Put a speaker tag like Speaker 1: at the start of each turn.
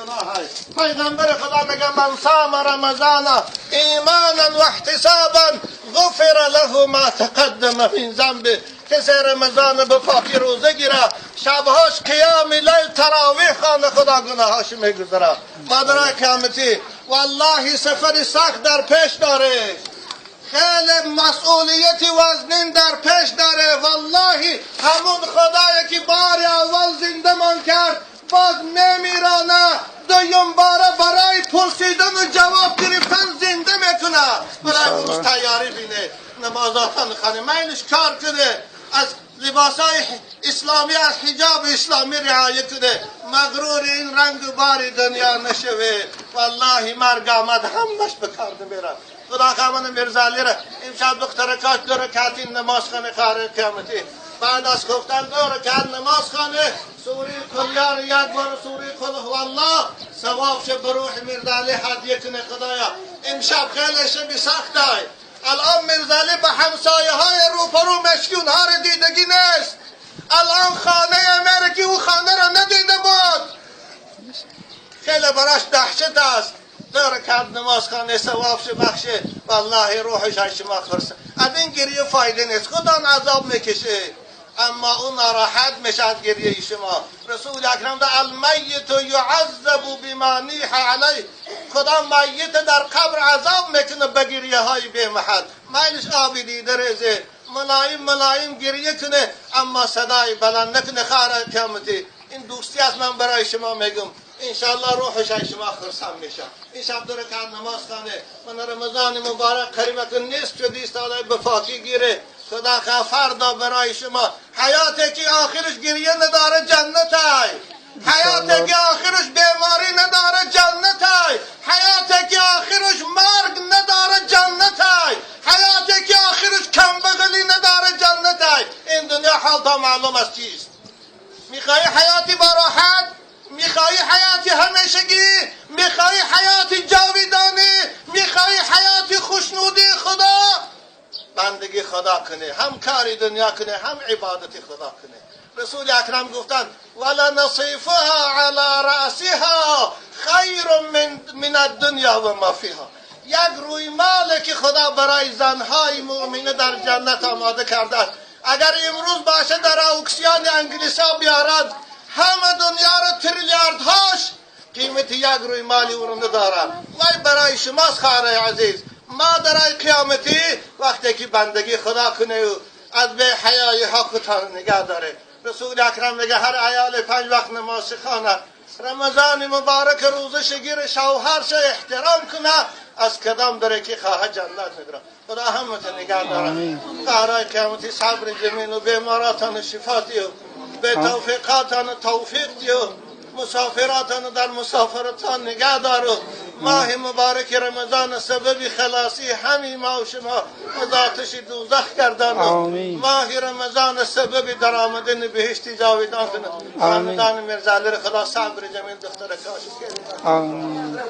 Speaker 1: گناه های. پیغمبر خدا میگه من صام رمضان ایمانا و احتسابا غفر له ما تقدم من ذنبه. کسی رمضان به پاکی روزه گیره، شبهاش قیام لیل تراویح خانه، خدا گناهاش میگذره. مادرای قیامتی، والله سفر سخت در پیش داره، خیلی مسئولیت وزنین در پیش داره. والله همون خدایی که بار اول زنده من کرد باز میمیرانه، دویم باره برای پرسیدن و جواب گرفتن زنده میکنه. برای اون روز تیاری بینه، نمازاتان خانه میلش کار کنه، از لباسای اسلامی، از حجاب اسلامی رعایت کنه، مغرور این رنگ و بار دنیا نشوه. والله مرگ آمد همش به کار نمیره. خدا خواهد میرزالی را امشب دختر کاش دو رکعت نماز خانه. خواهر قیامتی، بعد از خفتن دو رکعت نماز خانه، سوره قل یک بار، سوره قل هو الله، ثواب شه به روح میرزالی هدیه کنه. خدایا امشب خیلی شب سخت های. الان میرزالی به همسایه های روپرو مشکی اونها رو دیدگی نیست. الان خانه امریکی او خانه را ندیده بود، خیلی براش دهشت است. دو رکعت نماز خانه، ثواب شه بخشه، والله روحش از شما خرسه. از این گریه فایده نیست، خدا عذاب میکشه اما اون ناراحت میشه از گریه شما. رسول اکرم ده المیت یعذب بما نیح علیه. خدا میت در قبر عذاب میکنه به گریه های بی محل. میلش آبی دیده ریزه، ملایم ملایم گریه کنه اما صدای بلند نکنه. خواهر قیامتی، این دوستی از من برای شما میگم، انشالله روحش از شما خرسند میشه. این شب دو رکعت نماز خانه. من رمضان مبارک قریبا که نصف شدی ایستاده به پاکی گیره. خدا خواه فردا برای شما حیاتی که آخرش گریه نداره جنت های، حیاتی که آخرش بیماری نداره جنت های، حیاتی که آخرش مرگ نداره جنت های، حیاتی که آخرش کمبغلی نداره جنت های. این دنیا حال تا معلوم است چیست. میخوای حیاتی با راحت، میخوای حیاتی همیشگی، میخوای حیاتی جاویدانی، میخوای حیاتی خوشنودی خدا، بندگی خدا کنه، هم کاری دنیا کنه، هم عبادت خدا کنه. رسول اکرم گفتند ولنصیفها علی رأسها خیر من الدنیا و ما فیها. یک روی مال که خدا برای زنهای مؤمنه در جنت آماده کرده است، اگر امروز باشه در auction انگلیسا بیارد، همه دنیا رو تریلیاردهاش قیمت یک روی مالی او رو ندارد. وای برای شماست خواهر عزیز، مادرای قیامتی، وقتی که بندگی خدا کنه و از بی حیایی ها خودتان نگه داره. رسول اکرم میگه هر عیال پنج وقت نماز خانه، رمضان مبارک روزه شگیر، شوهرش احترام کنه، از کدام داره که خواه جنت میبره. خدا همت نگه داره. خواهرای قیامتی، صبر جمیل و بیماراتان شفا دیو، به توفیقاتان توفیق دیو، مسافراتان در مسافرتان نگه دارو. ماه مبارک رمضان سبب خلاصی همین ما و شما از آتش دوزخ گردان.
Speaker 2: آمین.
Speaker 1: ماه رمضان سبب در آمدن بهشت جاویدان کنه.
Speaker 2: آمین.
Speaker 1: خاندان میرزالی خدا صبر جمیل، دختر کاش
Speaker 2: آمین.